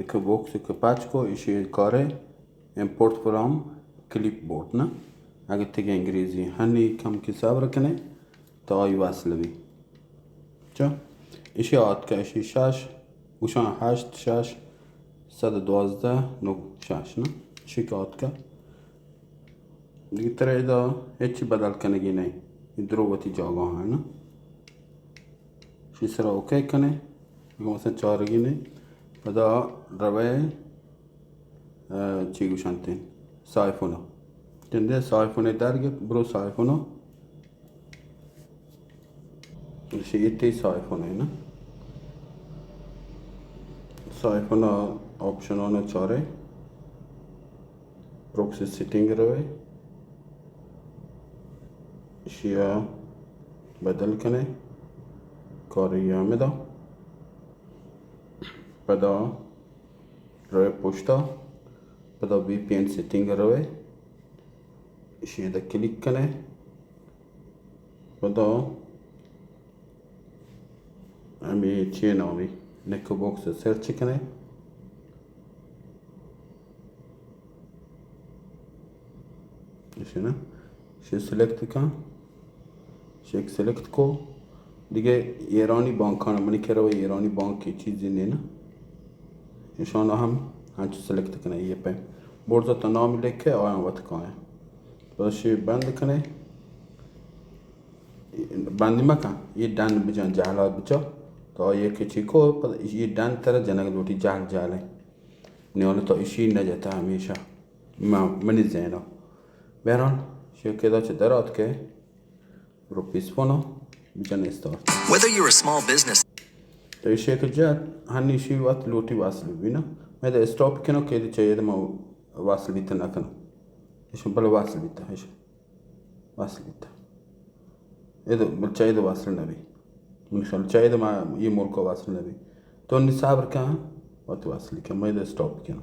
یک باکس کہ پچ کو، ایشی کارے امپورٹ فرام کلپ بورڈ نا. اگہ تگہ انگریزی ہنی کم کی صبر کنے تو آئی وصل بی. چا؟ ایشی آتکہ، ایشی شش، گوشان ہشت شش، صد و دوازدہ نو شش نا. ایشی کہ آتکہ. دیگہ ترا ادا ہچی بدل کنگی نہ. اے درو وتی جاگہ ہاں نا. ایشی سرا اوکے کنے. اگہ مثلاً چارگی نہ، پدا روے، آ، چی گوشنتین، سائفونا. جندے سائفونے در گپت، برو سائفونا. ایشی تئی سائفونے نا. سائفونا آپشنانا چارے. پروکسی سیٹنگ روے، ایشیا بدل کنے، کاری ہمدا. پدا روے پشتا، پدا وی پی این سیٹنگ روے، ایشی ادا کلک کنے، پدا ہمے چی نامی نیکو باکس سرچ کنے. ایشی نا، ایشی سلیکٹ کن، ایشی سلیکٹ کو. دیگہ ایرانی بانکان، منی کرا ایرانی بانک کی چیزی نہ نا. ایشان ہم ہنچو سلیکٹ کنے، یہ پہ برزا تو نام لکھے آیا وت کائیں. بس ایشی بند کنے. بند مکن، یہ ڈن بجن، جہلا بچا. تو یہ کہ چی کو، پد یہ ڈن ترا جنگ لوٹی، جہل جہل ہے. نیول تو ایشی نہ جتا ہمیشہ. ما، منی ذہن. بہرحال، شیخ ادا چہ درات کے روپیز فونو بجن استارٹ. Whether you're a small business. تو ایشی کہ جت، ہنی ایشی وت لوٹی واصل بی نا. میں دا اسٹاپ کنو کہ چاہیے ما واصل بیت نہ کنو. ایشی بل واصل بیت، ایشی واصل بیت. اے تو بل چاہیے واصل نہ بی. من خیال چاہیے ما یہ ملک واصل نہ بی. تو نی صبر کن، وت واصل کن، میں دا اسٹاپ کنو.